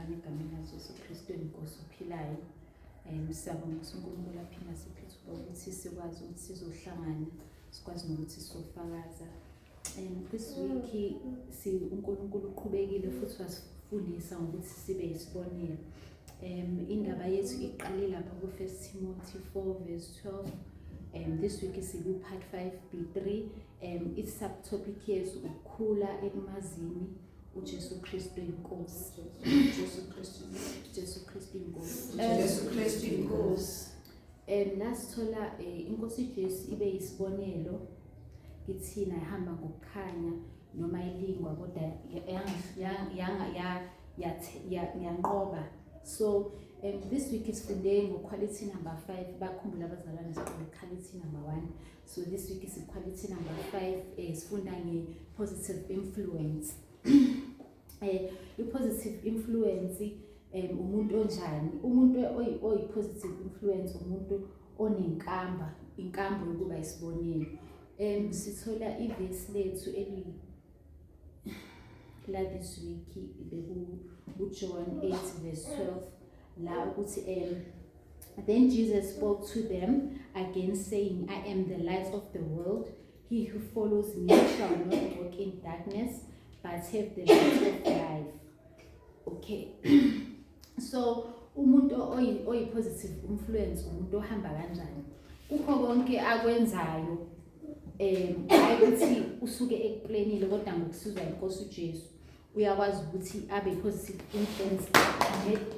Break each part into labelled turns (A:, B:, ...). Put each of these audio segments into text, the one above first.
A: Bazalwane, egameni likaJesu Kristu inkosi ophilayo. Siyabonga ukuthi uNkulunkulu aphinda siphe ithuba ukuthi sikwazi ukuthi sizohlangana, sikwazi nokuthi sizofakaza. This week si uNkulunkulu uqhubekile futhi wasifundisa ngokuthi sibe isibonelo. Indaba yethu iqale lapha ku-1 Timothy 4 verse 12. This week siku part 5 B3. Its subtopic yethu ukukhula ekumazini uJesu Kristu inkosi.
B: Jesu Kristu.
A: Jesu Kristu inkosi.
B: Jesu Kristu inkosi.
A: La sithola inkosi Jesu ibe isibonelo kithina, ihamba ngokukhanya noma ilingwa, kodwa yanqoba. So this week sifunde ngo-quality number 5. Bakhumbula abazalwane, siqale quality number 1. So this week is quality number 5. Sifunda nge-positive influence. I-positive influence, umuntu onjani? Umuntu oyi-positive influence umuntu onenkamba, inkambo yokuba isibonelo. Sithola ivesi lethu eli la this week beku uJohn 8 verse 12, la ukuthi "Then Jesus spoke to them again, saying, 'I am the light of the world. He who follows me shall not walk in darkness, but have the light of life.'" Okay, so umuntu oyi positive influence umuntu ohamba kanjani kukho konke akwenzayo? Hayi ukuthi usuke ekuplanile, kodwa ngokusizwa inkosi uJesu uyakwazi ukuthi abe positive influence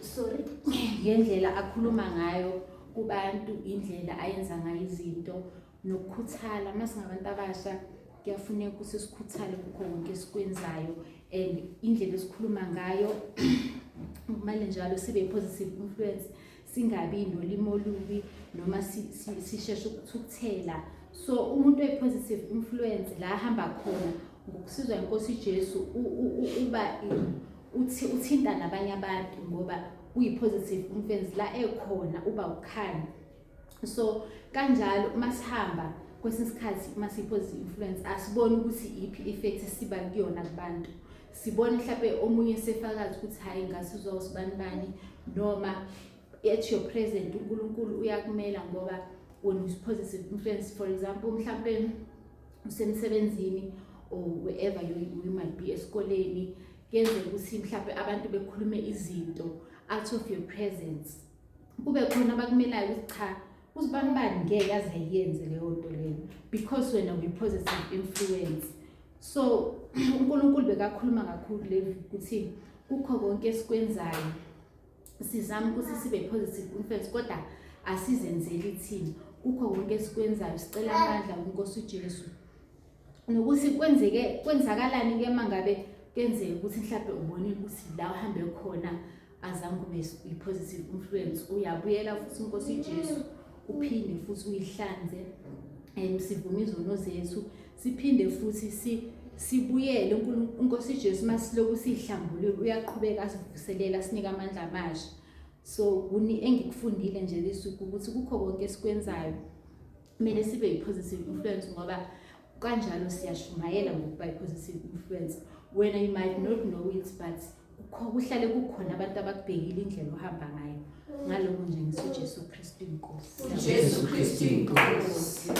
A: sorry, ngendlela akhuluma ngayo kubantu, indlela ayenza ngayo izinto nokukhuthala. Uma singabantu abasha, kuyafuneka ukuthi sikhuthale kukho konke esikwenzayo and indlela esikhuluma ngayo kumele njalo sibe positive influence, singabi nolimi olubi noma sisheshe ukuthukuthela. So umuntu oyi-positive influence, la ahamba khona ngokusizwa inkosi Jesu, uba uthinta nabanye abantu ngoba uyi-positive influence. La ekhona uba ukhanya. So kanjalo masihamba, kwesinye isikhathi uma siyi-positive influence asiboni ukuthi iyiphi effect esiba kuyona kubantu. Sibone mhlawumbe omunye sefakazi ukuthi hhayi, ngasizwa usibani bani, noma at your present uNkulunkulu uyakumela ngoba wena uyi-positive influence. For example, mhlawumbe usemsebenzini or wherever you might be, esikoleni, kuyenzeka ukuthi mhlawumbe abantu bekhulume izinto out of your presence, kube khona abakumelayo ukuthi cha, uzibani bani ngeke aze ayenze leyo nto leyo, because wena uyi-positive influence. So uNkulunkulu bekakhuluma kakhulu le ukuthi kukho konke esikwenzayo sizama ukuthi sibe positive influence, kodwa asizenzeli thina. Kukho konke esikwenzayo sicela amandla kuNkosi uJesu. Nokuthi kwenzeke kwenzakalani ke mangabe kenzeka ukuthi mhlawumbe ubonile ukuthi la uhambe khona azange ube i-positive influence, uyabuyela futhi inkosi uJesu, uphinde futhi uyihlanze, sivume izono zethu, siphinde futhi sibuyele. Inkosi uJesu, masiloku sihlambulule, uyaqhubeka asivuselela, sinika amandla amasha. So kuni engikufundile nje this week ukuthi kukho konke esikwenzayo kumele sibe yi-positive influence, ngoba kanjalo siyashumayela ngokuba i-positive influence. Wena you might not know it, but kuhlale kukhona abantu abakubhekile indlela ohamba ngayo. Ngaloko nje ngithi uJesu Kristu inkosi.
B: Jesu Kristu inkosi.